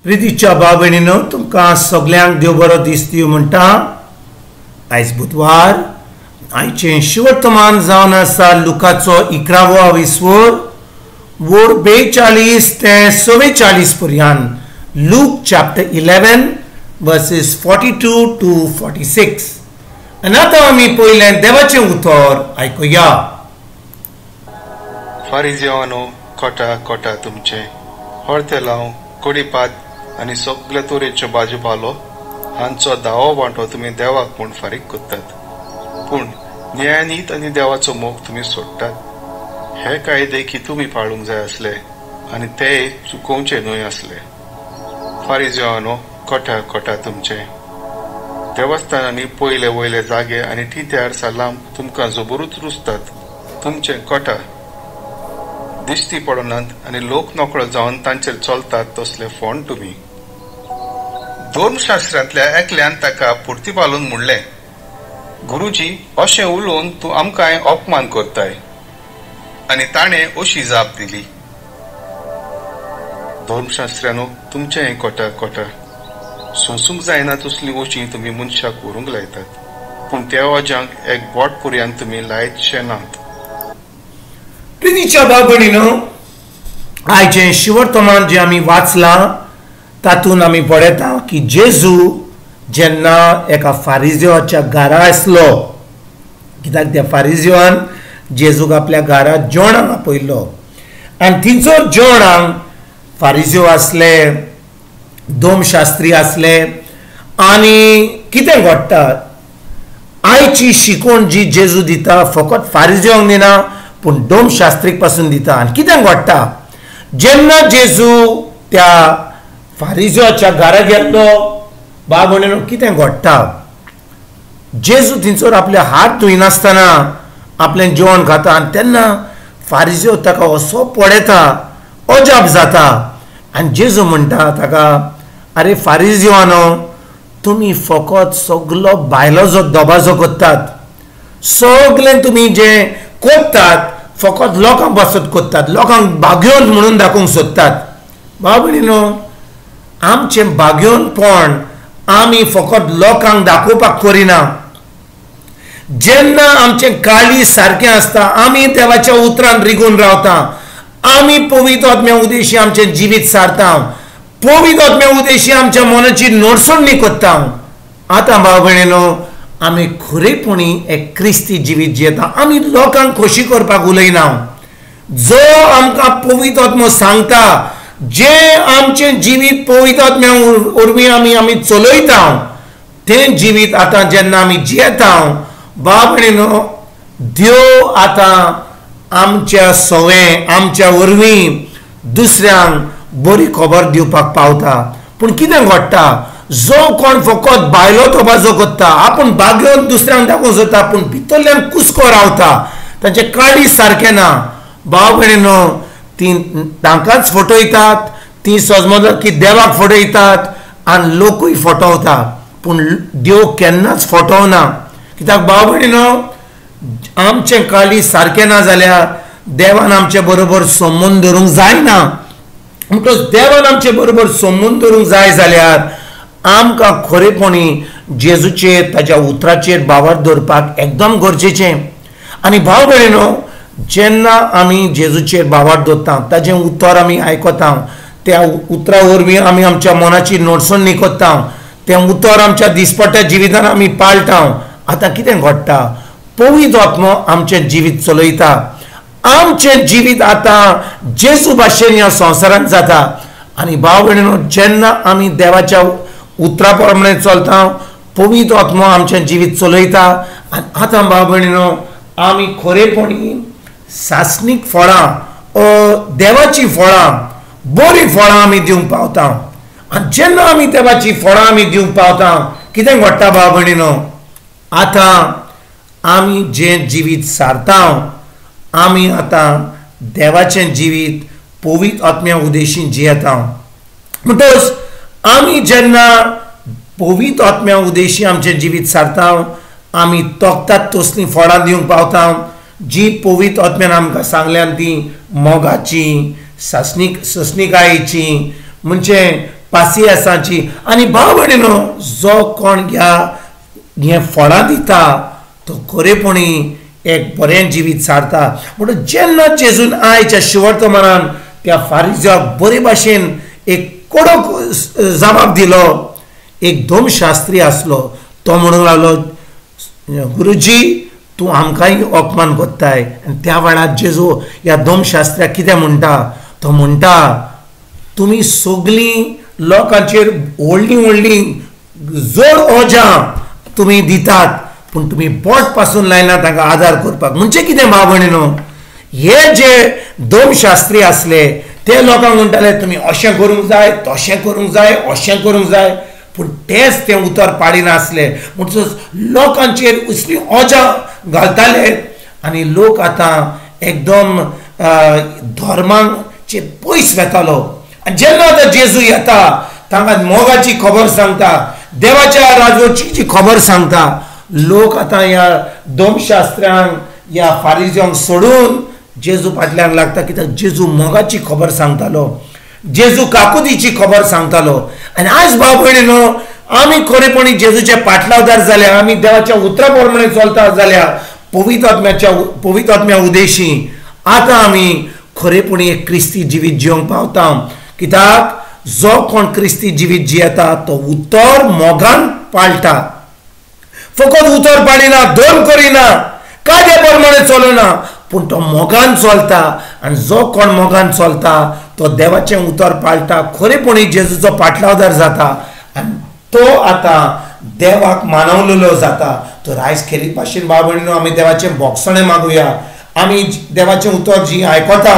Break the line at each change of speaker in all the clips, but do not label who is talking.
प्रितीच्या भाव भयणीनो, तुमकां सगल्यांक देव बरो दीस दिवं म्हणटा. आयज बुधवार, आयचें शिवर्तमान जावन आसा लुकाचो 11वो विस्वर वोर 42 ते 44 पर्यंत. Luke chapter 11 verses 42 to 46. आनी आतां आमी पयलें देवाचें उतर आयकुया.
फारिजेवानो, कोटा कोटा तुमचें हळते लाव कोडीपात आनी सगळे तरेच्यो भाजी पालो हांचो दावो वांटो तुमी देवाक म्हूण फारीक करतात, पूण न्यायनीत आनी देवाचो मोग तुमी सोडटात. हे कायदे की तुमी पाळूंक जाय आसले आनी ते चुकोवचे न्हय आसले. फारिजेवानो, कोटा कोटा तुमचें देवस्थानांनी पयले वयले जागे आनी टित्यार सलाम तुमकां जबरूच रुजतात. तुमचें कोटा दिश्टी पडनात आनी लोक नकळो जावन तांचेर चलतात तसले फोंड तुमी. धर्मशास्त्रांतल्या एकल्यान ताका पुर्तीपालून म्हणलें, गुरुजी, अशें उलोवन तूं आमकांय अपमान करताय. आनी ताणें अशी जाप दिली, धर्मशास्त्र्यानो, तुमचें हें कोटा कोटा सोंसूंक जायना तसली ओशी तुमी मनशाक व्हरूंक लायतात, पूण त्या वज्यांक एक बोट पर्यंत तुमी लायतशे नात.
प्रितीच्या भाव भयणीनो, आयचें शिवर्तमान जें आमी वाचलां तातूंत आमी पळयता की जेजू जेन्ना एका फारिजेवाच्या घरा आसलो, कित्याक त्या फारिजेवान जेजूक आपल्या घरा जेवणाक आपयल्लो आनी थंयसर जेवणाक फारिजेव आसले, दोमशास्त्री आसले. आनी कितें घडटा, आयची शिकवण जी जेजू दिता फकत फारिजेवांक दिना पूण दोमशास्त्रीक पासून दिता. आनी कितें घडटा, जेन्ना जेजू त्या फारिजेवाच्या घरा गेल्लो, भाव भयणीनो, कितें घडटा, जेजू थंयसर आपले हात धुयनासतना आपलें जेवण खाता आनी तेन्ना फारिजेव ताका असो पळयता, अजाप जाता. आनी जेजू म्हणटा ताका, आरे फारिजेवानो, तुमी फकत सगलो बायलो दबाजो करतात, सगलें तुमी जें करतात फकत लोकांक पासत करतात, लोकांक भाग्योन म्हणून दाखोवंक सोदतात. भाव भयणीनो, आमचें भाग्योनपण आमी फकत लोकांक दाखोवपाक करिना. जेन्ना आमचें काळीज सारकें आसता, आमी देवाच्या उतरान रिगून रावता, आमी पवित्र आत्म्या उद्देशी आमचें जिवीत सारता, पवित्र आत्म्या उद्देशी आमच्या मनाची नडसणी करता. आतां भाव भयणीनो, आमी खरेपणी एक क्रिस्ती जिवीत जियेता. आमी लोकांक खोशी करपाक उलयना. जो आमकां पवित्र आत्मो सांगता, जें आमचें जिवीत पवित्र आत्म्या वरवीं आमी आमी चलयता तें जिवीत आतां जेन्ना आमी जियेता, भाव भयणीनो, देव आतां आमच्या सवें आमच्या वरवीं दुसऱ्यांक बरी खबर दिवपाक पावता. पूण कितें घडटा, जो कोण फकत बायलो तोबाजो करता, आपूण बागेवन दुसऱ्यांक दाखोवंक सोदता, पूण भितरल्यान कुसको रावता, तांचें काळीज सारकें ना. भाव भयणीनो, तीं तांकांच फटयतात, तीं सजमतात की देवाक फटयतात आनी लोकूय फटवता, पूण देव केन्नाच फटवना. कित्याक भाव भयणीनो, आमचें काळीज सारकें ना जाल्यार देवान आमचे बरोबर संबंद धरूंक जायना. म्हणटकच देवान आमचे बरोबर संबंद धरूंक जाय जाल्यार आमकां खरेपणी जेजूचेर ताच्या उतराचेर भावार दवरपाक एकदम गरजेचें. आनी भाव भयणीनो, जेन्ना आमी जेजूचेर भावार दवरता, ताजें उतर आमी आयकता, त्या उतरा वरवीं आमी आमच्या मनाची नडसणी करता, तें उतर आमच्या दिसपट्ट्या जिवितान आमी पाळटा. आतां कितें घडटा, पवित्र आत्मो आमचें जिवीत चलयता. आमचें जिवीत आतां जेजू भाशेन ह्या संवसारांत जाता. आनी भाव भयणीनो, जेन्ना आमी देवाच्या उतरा प्रमाणे चलता, पवित्र आत्मो आमचें जिवीत चलयता. आनी आतां भाव भयणीनो, आमी खरेपणी सासणीक फळां, देवाचीं फळां, बरीं फळां आमी दिवंक पावता. आनी जेन्ना आमी देवाचीं फळां आमी दिवंक पावता, कितें घडटा भाव भयणीनो, आतां आमी जें जिवीत सारता, आमी आतां देवाचें जिवीत पवित्र आत्म्या उद्देशी जियेता. म्हणटकच आमी जेन्ना पवित्र आत्म्या उद्देशी आमचें जिवीत सारता, आमी तोखतात तसलीं फळां दिवंक पावता जी पवित्र आत्म्यान आमकां सांगल्यान, ती मोगाची, ससणिकायेची, म्हणजे पासियेंसाची। आनी भाव भयणीनो, जो कोण ह्या हें फळां दिता तो खरेपणी एक बरें जिवीत सारता। म्हणून जेन्ना जेजून आयच्या शिवर्तमानान त्या फारिजाक बरे भाशेन एक कडक जबाब दिलो, एक धर्मशास्त्री आसलो तो म्हणूंक लागलो, गुरुजी तूं आमकांय अपमान करताय। आनी त्या वेळार जेजू ह्या धर्मशास्त्र्याक कितें म्हणटा, तो म्हणटा तुमी सगळीं लोकांचेर व्हडलीं व्हडलीं जोड ओजां तुमी दितात, पूण तुमी बोट पासून लायना तांकां आदार करपाक। म्हणजे कितें भाव भयणीनो, हे जे धर्मशास्त्री आसले ते लोकांक म्हणटाले तुमी अशें करूंक जाय, तशें करूंक जाय, अशें करूंक जाय, पूण तेच तें उतर पाडिनासले। म्हणटकच लोकांचेर उसलीं ओजां घालताले आनी लोक आतां एकदम धर्माचे पयस वेतालो। आनी जेन्ना आतां जेजू येता तांकां मोगाची खबर सांगता, देवाच्या राजवटीची खबर सांगता, लोक आतां ह्या धर्मशास्त्र्यांक ह्या फारिज्यांक सोडून जेजू फाटल्यान लागता, कित्याक जेजू मोगाची खबर सांगतालो, जेजू काकुतीची खबर सांगतालो। आनी आयज भाव भयणीनो, आमी खरेपणी जेजूचे पाटलावदार जाल्या, आमी देवाच्या उतरा प्रमाणे चलता जाल्या, पवित्र आत्म्या उदेशी आतां आमी खरेपणी एक क्रिस्ती जिवीत जिवंक पावता। कित्याक जो कोण क्रिस्ती जिवीत जियेता तो उतर मोगान पाळटा, फकत उतर पाळिना, धर्म करिना, कायद्या प्रमाणे चलना, पूण तो मोगान चलता। आनी जो कोण मोगान चलता तो देवाचें उतर पाळटा, खरेपणी जेजूचो पाटलावदार जाता आनी तो आतां देवाक मानवलेलो जाता। तर आयज खेरीत भाशेन भाव भयणीनो, आमी देवाचें बोगसणें मागुया, आमी देवाचें उतर जी आयकता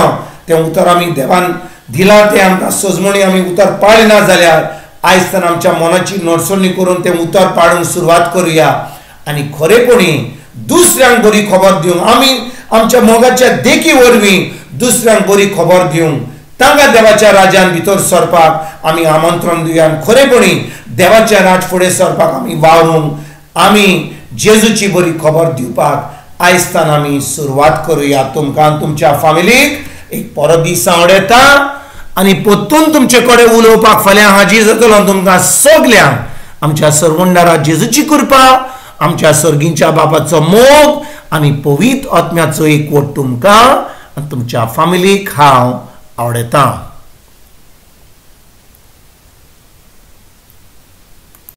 तें उतर आमी देवान दिलां तें आमकां सजमणी आमी उतर पाळिना जाल्यार आयज तर आमच्या मनाची नडसणी करून तें उतर पाळूंक सुरवात करुया आनी खरेपणी दुसऱ्यांक बरी खबर दिवंक, आमी आमच्या मोगाच्या देखी वरवीं दुसऱ्यांक बरी खबर दिवंक, तांकां देवाच्या राज्यान भितर सरपाक आमी आमंत्रण दिवया आनी खरेपणी देवाच्या राज फुडें सरपाक आमी वावरूंक, आमी जेजूची बरी खबर दिवपाक आयज तान आमी सुरवात करुया। तुमकां तुमच्या फामिलीक एक परत दीस आवडटा आनी परतून तुमचे कडेन उलोवपाक फाल्यां हाजीर जातलो। तुमकां सगल्यांक आमच्या सरवंडारा जेजूची कृपा, आमच्या सर्गींच्या बापाचो मोग आनी पवित्र आत्म्याचो एकवट तुमकां आनी तुमच्या फामिलीक हांव आवडटा।